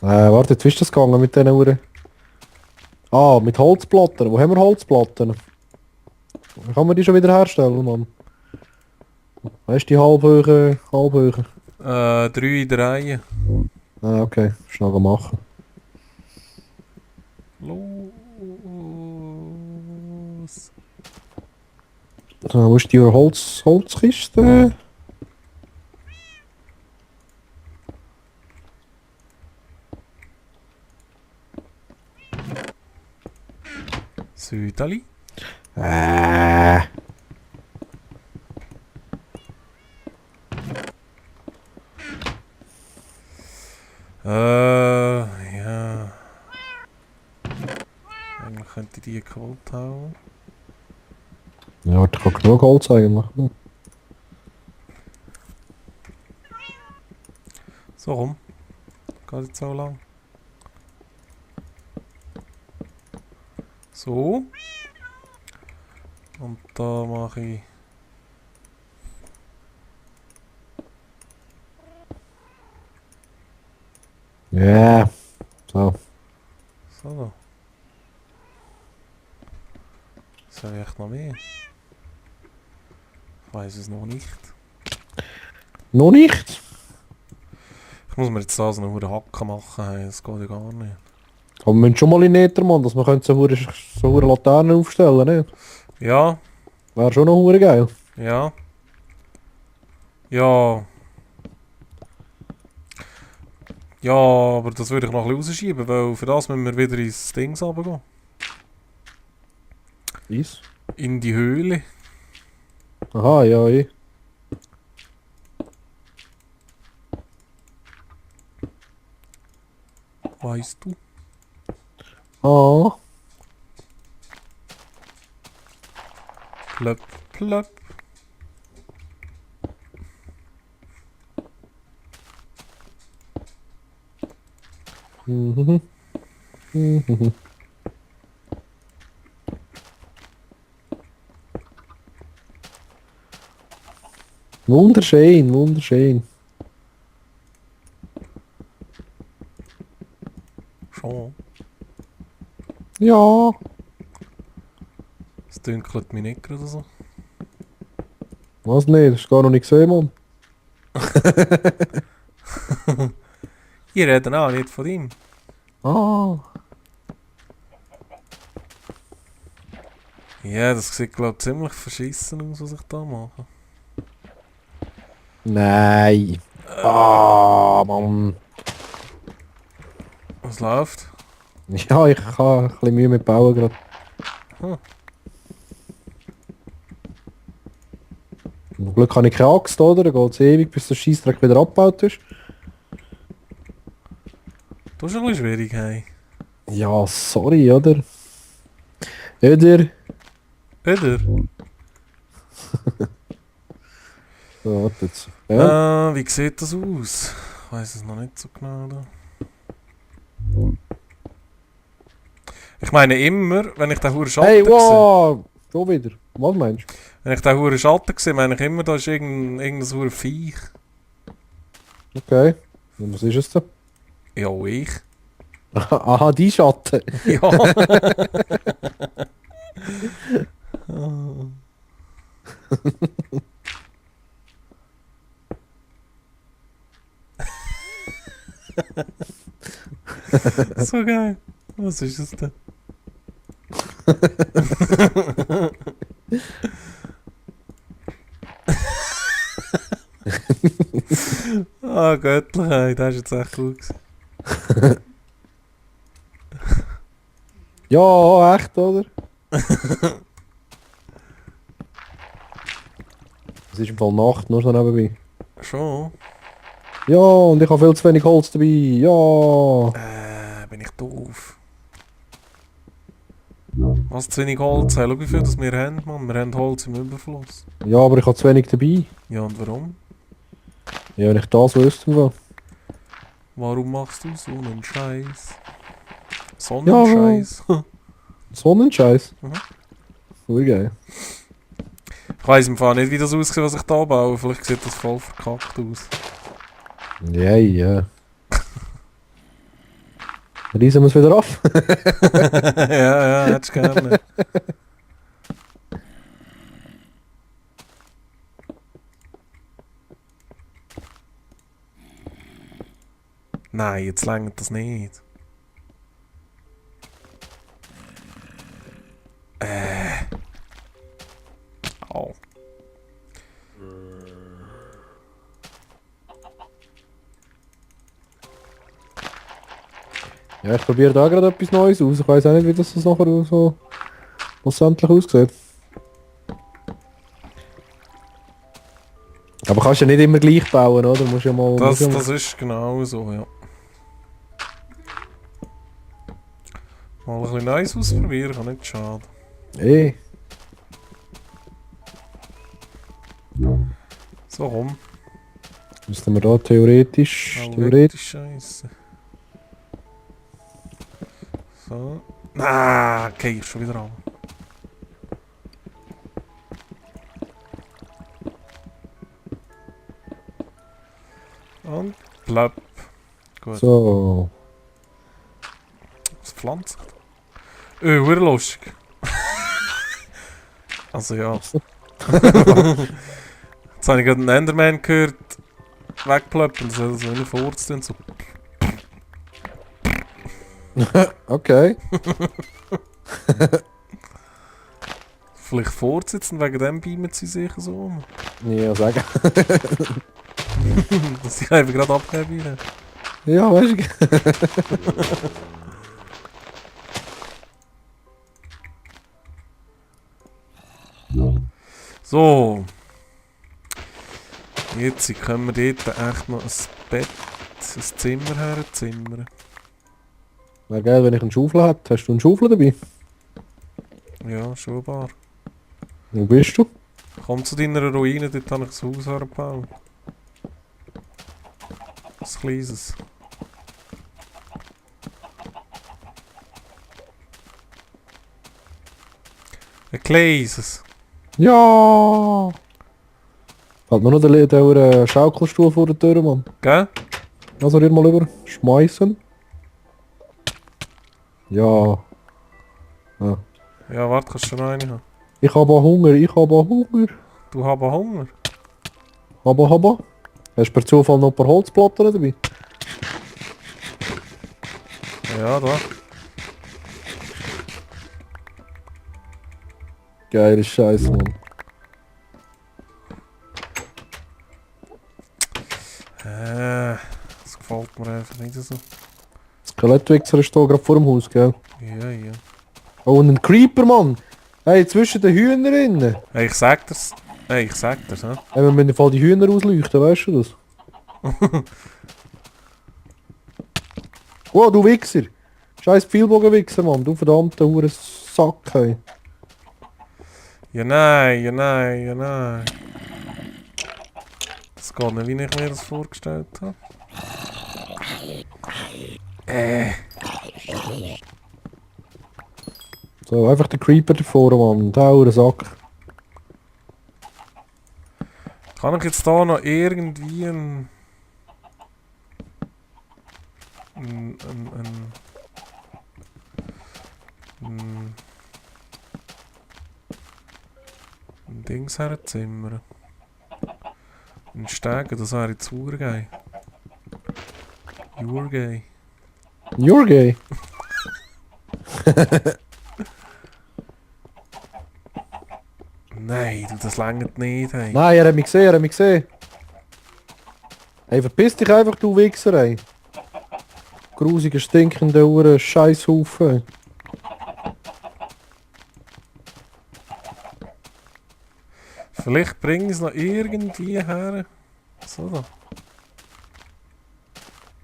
Warte, wie ist das gegangen mit diesen Uhren? Ah, mit Holzplatten. Wo haben wir Holzplatten? Wie kann man die schon wieder herstellen, Mann? Weißt du, die Halbhöhe? 3 in der Reihe. Ah, okay. Schnell machen. Los. So, wo ist die Holzkiste? Südali. Äh. Ja. Eigentlich könnte ich die geholt haben. Ja, warte, ich kann genug Holz eigentlich. So rum. Geht jetzt so lang. So. Und da mache ich. Ja. So. So. Soll ich echt noch mehr? Ich weiß es noch nicht. Noch nicht? Ich muss mir jetzt da so eine hure Hacke machen, hey, das geht ja gar nicht. Aber wir müssen schon mal in Nether, Mann, dass wir können so hure Laternen aufstellen, ne? Ja, Wäre schon noch hure geil. ja. Ja. Ja, aber das würde ich noch ein bisschen rausschieben, weil für das müssen wir wieder ins Dings runtergehen. Is? In die Höhle. Aha, ja, eh. Weißt du? Ah. Plöpp, plöpp. Mhm. Mhm. Wunderschön, wunderschön. Schon. Ja. Es dünkelt mich nicht gerade so. Was nicht? Das ist gar noch nicht gesehen, Mann. Ich rede auch nicht von ihm. Ah. Ja, das sieht glaube ich ziemlich verschissen aus, was ich da mache. Nein. Ah, Mann. Was läuft? Ja, ich habe ein bisschen Mühe mit Bauen gerade. Hm. Zum Glück habe ich keine Axt, oder? Da geht es ewig, bis der Scheissdreck wieder abgebaut ist. Das ist ein bisschen schwierig, hey. Ja, sorry, oder? Oder? Oder? So, warte jetzt. Ja. Wie sieht das aus? Ich weiß es noch nicht so genau. Da. Ich meine immer, wenn ich den Huren Schatten Hey, sehe. wow! Schon wieder. Was meinst du? Wenn ich den Huren Schatten sehe, meine ich immer, da ist irgendein Huren Viech. Okay. Und was ist es da? Ja, ich. Aha, die Schatten. Ja. So geil. Was ist es denn? Ah, göttlich, ey. Das ist jetzt echt gut gewesen. Ja, echt, oder? Es ist im Fall Nacht, nur so nebenbei. Schon? Ja, und ich habe viel zu wenig Holz dabei. Ja. Bin ich doof. Was zu wenig Holz? Hey, schau wie viel das wir haben, Mann. Wir haben Holz im Überfluss. Ja, aber ich habe zu wenig dabei. Ja, und warum? Ja, wenn ich das wüsste. im Fall. Warum machst du so einen Scheiß? Sonnenscheiß? Sonnenscheiß. Mhm. Voll geil. Ich weiss im Fall nicht, wie das aussieht, was ich da baue. Vielleicht sieht das voll verkackt aus. Ja, ja. Reißen wir es wieder auf. Ja, ja, hättest du gerne. Nein, jetzt längert das nicht. Au. Ja, ich probiere da gerade etwas Neues aus. Ich weiß auch nicht, wie das nachher so schlussendlich aussieht. Aber kannst ja nicht immer gleich bauen, oder? Musst ja mal... Das, musst ja mal... das ist genau so, ja. Mal ein bisschen Neues ausprobieren, kann nicht schaden. Eh. So, komm. Müssten wir da theoretisch... Theoretisch Scheiße. So. Ah, okay, ich schon wieder an. Und blöpp. Gut. So. Was pflanzt? Hure lustig. Also ja. Jetzt habe ich gerade einen Enderman gehört. Wegplöppen, das hat so eine Furz und so. Okay. Vielleicht Furz jetzt und wegen dem beamen sie sich so um. Ja, sagen. Dass ich einfach gerade abgeben. Ja, weißt du. So. Jetzt können wir dort echt noch ein Bett, ein Zimmer herzimmern. Wäre geil, wenn ich einen Schaufel hätte. Hast du einen Schaufel dabei? Ja, schon wahr. Wo bist du? Komm zu deiner Ruine, dort habe ich ein Haus hergebaut. Ein kleines. Ein kleines. Ja! Fällt mir noch der Schaukelstuhl vor der Tür, Mann. Gell? Also dir mal über. Schmeißen. Ja. Ja. Ja, warte, kannst du schon noch eine haben. Ich habe Hunger, ich habe Hunger. Du hast Hunger. Aber. Hast du per Zufall noch ein paar Holzplatten dabei? Ja, da. Geile Scheiße, Mann. Das gefällt mir einfach nicht so. Skelettwichser ist hier gerade vor dem Haus, gell? Ja, ja. Oh, und ein Creeper, Mann! Hey, zwischen den Hühnern innen! Hey, ich sag dir's. Hey, ich sag dir's, hä? Hey, wir müssen im Fall die Hühner ausleuchten, weißt du das? Oh, du Wichser! Scheiß Pfeilbogenwichser, Mann, du verdammter hure Sack, hey. Ja, nein, ja, nein, ja, nein. Das geht nicht, wie ich mir das vorgestellt habe. So, einfach der Creeper davor, Mann, der hure Sack. Kann ich jetzt da noch irgendwie ein Dings herzimmern? Ein Stegen, das wäre jetzt urgeil. Urgeil. You're gay. Nein, du, das längert nicht, hey. Nein, er hat mich gesehen, er hat mich gesehen. Hey, verpiss dich einfach, du Wichser, ey. Grusiger, stinkender, hure Scheisshaufen. Vielleicht bringe ich es noch irgendwie her. So da.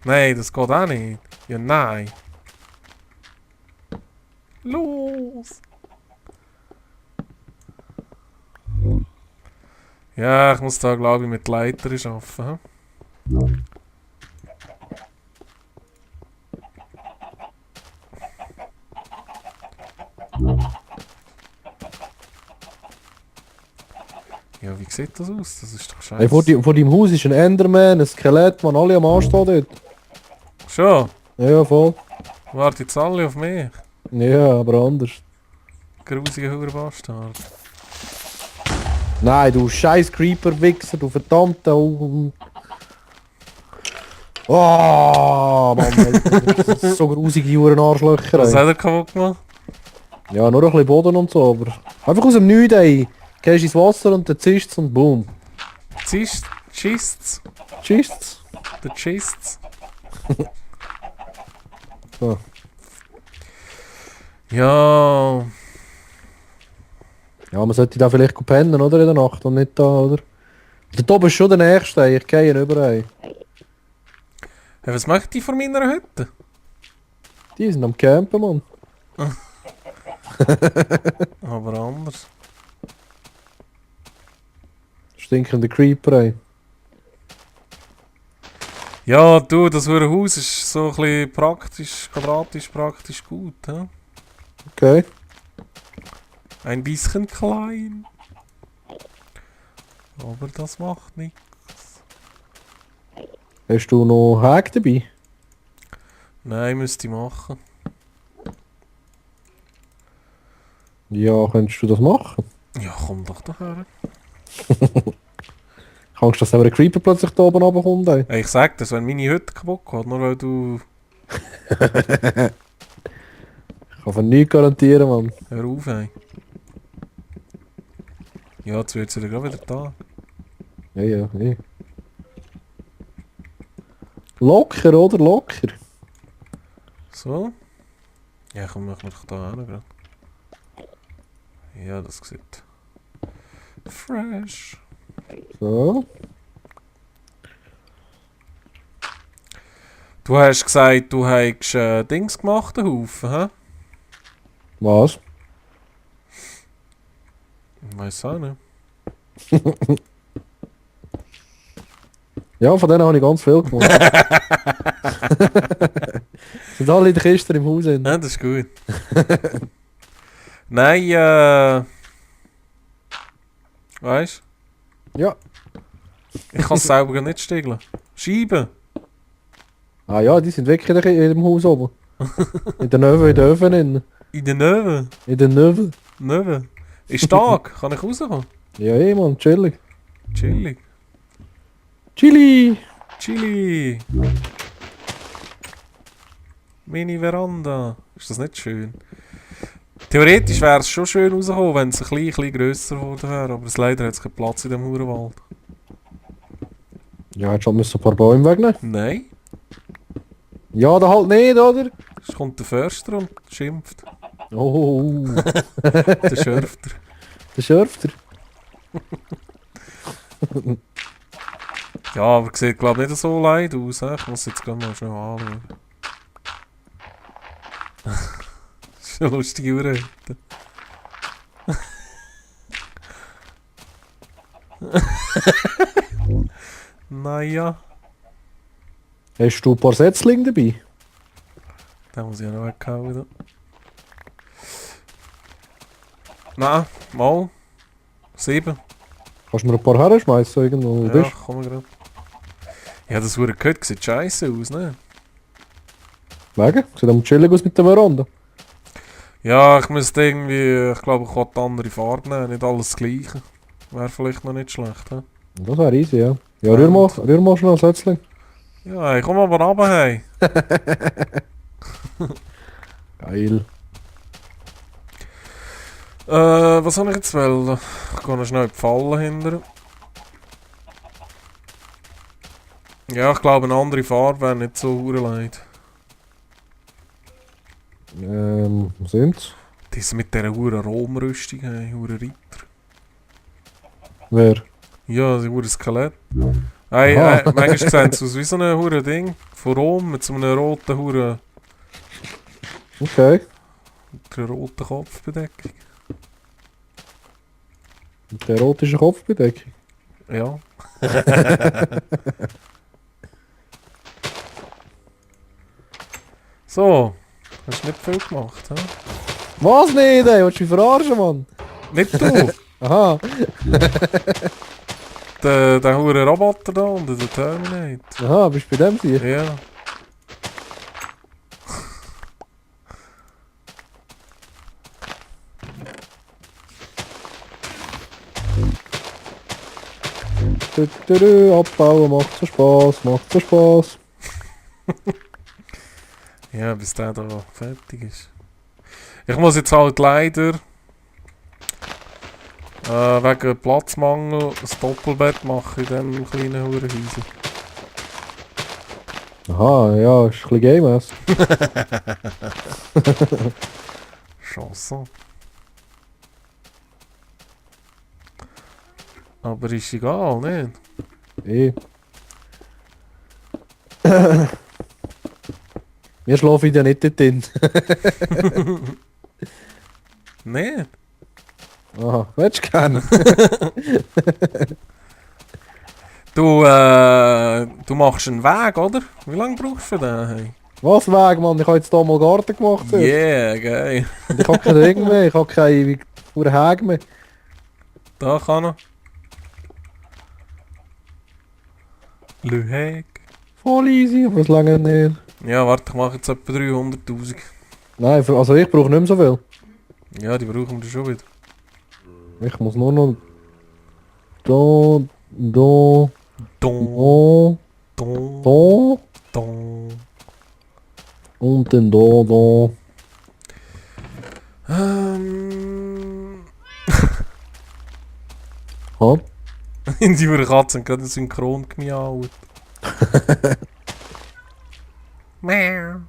Nein, das geht auch nicht. Ja, nein. Los! Ja, ich muss da glaube ich mit Leiter arbeiten. Hm? Ja, wie sieht das aus? Das ist doch scheiße. Hey, vor deinem Haus ist ein Enderman, ein Skelett, man, alle am Anstehen dort. Schon? Ja, voll. Warte jetzt alle auf mich. Ja, aber anders. Grusige Hurenbastard. Nein, du scheiß Creeper-Wichser, du verdammter... Oh, Mann, Alter, das ist so grusige Juren-Arschlöcher. Was ey. hat er kaputt gemacht? Ja, nur ein bisschen Boden und so, aber... Einfach aus dem Nichts, ey. Gehst ins Wasser und dann zischt's und boom. Schießt's? Zischt's. Der schießt's? So. Ja... Ja, man sollte da vielleicht pennen, oder? In der Nacht und nicht da, oder? Der oben ist schon der Nächste, ey. Ich gehe ihn überall. Hey, was macht die von meiner Hütte? Die sind am Campen, Mann. Aber anders. Stinkende Creeper, ey. Ja, du, das Haus ist so ein bisschen praktisch, quadratisch praktisch gut, hä? Okay. Ein bisschen klein. Aber das macht nichts. Hast du noch Hack dabei? Nein, müsste ich machen. Ja, könntest du das machen? Ja, komm doch daher. Kannst du, dass aber ein Creeper plötzlich da oben runterkommt, ey? Hey, ich sag das, wenn meine Hütte kaputt geht, nur weil du... Ich kann von nichts garantieren, Mann. Hör auf, ey. Ja, jetzt wird sie gerade wieder da. Ja, ja, nee. Locker, oder? Locker. So. Ja, komm, mach mir doch da hin gerade. Ja, das sieht... fresh. So. Du hast gesagt, du hast Dings gemacht, einen Haufen, hä? Was? Ich weiss auch nicht. Ja, von denen habe ich ganz viel gemacht. Sind alle in der Kiste im Haus hin. Ja, das ist gut. Nein, weißt du? Ja. Ich kann es selber gar nicht stiegeln. Scheiben! Ah ja, die sind wirklich in dem Haus oben. In der Nöwe, in der Öfen. In den Nöwen. In der Nöwe. Nöwen. Ist Tag. Kann ich rauskommen? Ja, eh, Mann, chillig. Chillig. Chili! Chili. Meine Veranda. Ist das nicht schön? Theoretisch wäre es schon schön rausgekommen, wenn es ein bisschen grösser geworden wäre, aber leider hat es keinen Platz in dem Hurenwald. Ja, hättest schon ein paar Bäume wegnehmen. Nein. Ja, da halt nicht, oder? Es kommt der Förster und schimpft. Oh, Der Schörfter. der Schörfter. Ja, aber sieht glaube ich nicht so leid aus. Ich muss jetzt gerade mal schnell anschauen. Das ist eine lustige Urhütte. Naja, Hast du ein paar Setzlinge dabei? den muss ich ja noch weghauen wieder. Nein, mal. 7. Kannst du mir ein paar herschmeißen irgendwo? Ja, Ja. komm gerade. Ja, das wurde gehört, sieht scheiße aus, ne? Wegen? Sieht am chillig aus mit der Veranda. Ja, ich müsste irgendwie, ich glaube, ich will die andere Farbe nehmen, nicht alles das gleiche. Wäre vielleicht noch nicht schlecht, he? Das wäre easy, ja. Ja, rühr mal schnell ein Setzling. Ja, ich komme aber runter, hey. Geil. Was soll ich jetzt wollen? Ich gehe noch schnell in die Falle hinter. Ja, ich glaube, eine andere Farbe wäre nicht so leid. Was sind's? Die ist mit dieser huren Romrüstung, hey, huren Ritter. Wer? Ja, sie huren Skelett. Hey, Aha. manchmal sehen sie aus wie so ein huren Ding von Rom mit so einem roten huren, Okay. mit einer roten Kopfbedeckung. Mit der erotischen Kopfbedeckung. Ja. So, hast du nicht viel gemacht, hä? Was nicht, ey? Willst du mich verarschen, Mann? Nicht du! Aha. Der hure Roboter da und der Terminator. Aha, bist du bei dem hier? Ja. Abbauen macht so Spaß, macht so Spaß. Ja, bis der da fertig ist. Ich muss jetzt halt leider wegen Platzmangel ein Doppelbett machen in diesem kleinen Hurenhäuschen. Aha, ja, ist ein bisschen Game-Ass. Chance. Aber ist egal, nicht? Eh. Wir schlafen ja nicht dort drin. Nicht? Aha, willst du gerne? Du machst einen Weg, oder? Wie lange brauchst du für den? Hey? Was Weg, Mann? Ich habe jetzt hier mal Garten gemacht. zuerst. Yeah, geil. Und ich habe kein Ding mehr, ich habe keine Hege mehr. Da kann er. Lüheg. Voll easy, aber es lange nicht. Ja, warte, ich mache jetzt etwa 300'000. Nein, also ich brauche nicht mehr so viel. Ja, die brauchen wir schon wieder. Ich muss nur noch... Da, da, Dong, da, dong, da dong. und dann da, da. Ha? In die Katzen gerade synchron gemiaut. Meow.